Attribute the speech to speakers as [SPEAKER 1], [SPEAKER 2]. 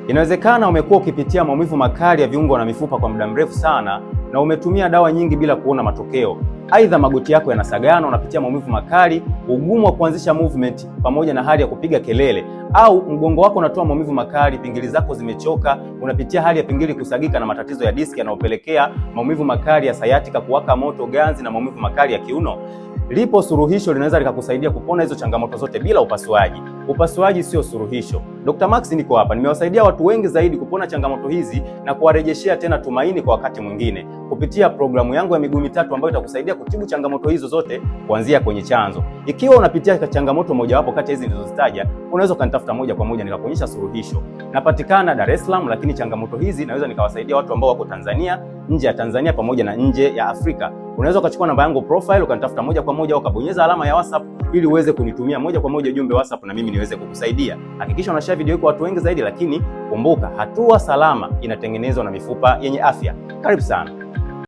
[SPEAKER 1] Inawezekana umekuwa ukipitia maumivu makali ya viungo na mifupa kwa muda mrefu sana na umetumia dawa nyingi bila kuona matokeo. Aidha, magoti yako yanasagana, unapitia maumivu makali, ugumu wa kuanzisha movement pamoja na hali ya kupiga kelele, au mgongo wako unatoa maumivu makali, pingili zako zimechoka, unapitia hali ya pingili kusagika na matatizo ya diski yanayopelekea maumivu makali ya sciatica, kuwaka moto, ganzi na maumivu makali ya kiuno. Lipo suluhisho linaweza likakusaidia kupona hizo changamoto zote bila upasuaji. Upasuaji sio suluhisho. Dr. Max niko hapa, nimewasaidia watu wengi zaidi kupona changamoto hizi na kuwarejeshea tena tumaini kwa wakati mwingine kupitia programu yangu ya miguu mitatu ambayo itakusaidia kutibu changamoto hizo zote kuanzia kwenye chanzo. Ikiwa unapitia changamoto mojawapo kati ya hizi nilizozitaja, unaweza ukanitafuta moja kwa moja nikakuonyesha suluhisho. Napatikana Dar es Salaam, lakini changamoto hizi naweza nikawasaidia watu ambao wako Tanzania, nje ya Tanzania pamoja na nje ya Afrika. Unaweza ukachukua namba yangu profile ukanitafuta moja kwa moja, ukabonyeza alama ya WhatsApp ili uweze kunitumia moja kwa moja ujumbe WhatsApp na mimi niweze kukusaidia. Hakikisha unashare video hii kwa watu wengi zaidi, lakini kumbuka, hatua salama inatengenezwa na mifupa yenye afya. Karibu sana.